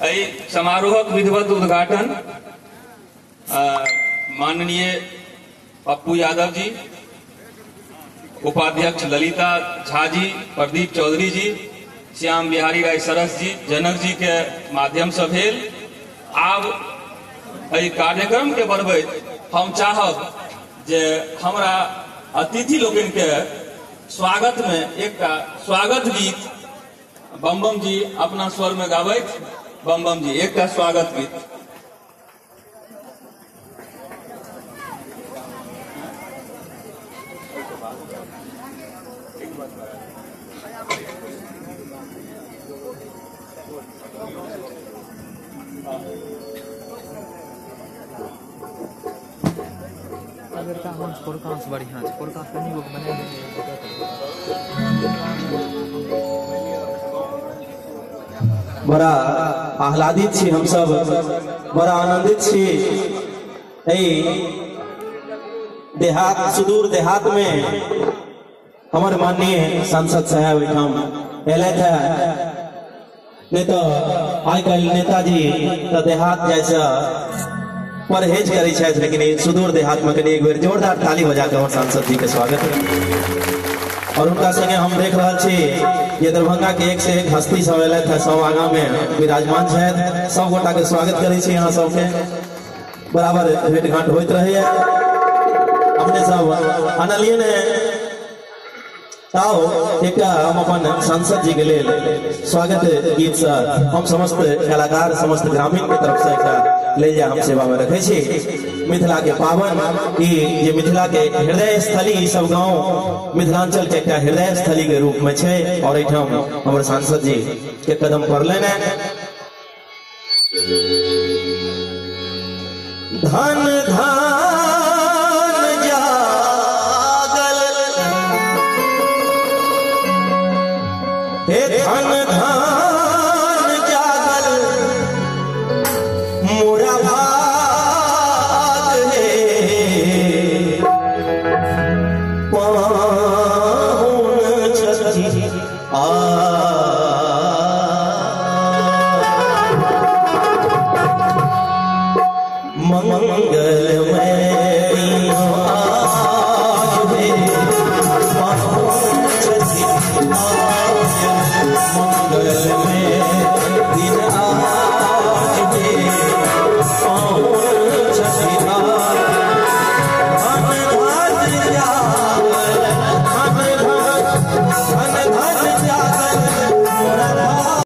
एहि समारोहक विधिवत उद्घाटन माननीय पप्पू यादव जी, उपाध्यक्ष ललिता झा जी, प्रदीप चौधरी जी, श्याम बिहारी राय सरस जी, जनक जी के माध्यम से भेल। आब एहि कार्यक्रम के बढ़बैत हम चाहब जे हमरा अतिथि लोकनि के स्वागत में एकटा स्वागत गीत बम बम जी अपना स्वर में गाबैत। बम बम जी एकटा स्वागत गीत। बढ़िया बड़ा आह्लादित छी हम सब, बड़ा आनंदित छी। देहात, सुदूर देहात में हमारे माननीय सांसद साहब एहिठाम एलथि है। नहीं तो आइ काल्हि नेताजी तो देहात जाय से परहेज करै छथि, लेकिन सुदूर देहात में कनि एक बेर जोरदार ताली बजा के हमर सांसद जी के स्वागत। और उनका संगे हम देख रहा छी ये दरभंगा के एक से एक हस्ती सब एलथि है, सब आगा में विराजमान छथि। सब गोटा के स्वागत करै छी। अहाँ सबके बराबर भेंट घाट होइत रहैया। अपने सब अनलियै ने ताओ एक हम अपन सांसद जी के लेल स्वागत गीत से हम समस्त कलाकार, समस्त ग्रामीण के तरफ से एक ले जा हम सेवा में रखे छी। मिथिला के पावन ई जे मिथिला के हृदय स्थली ई सब गांव मिथिलांचल के एकटा हृदय स्थली के रूप में छै। और एहिठाम हमर सांसद जी के कदम पड़लनि। धन धन जागल हे धन धन जागल मोरा भाग हे पाहुन छथि आ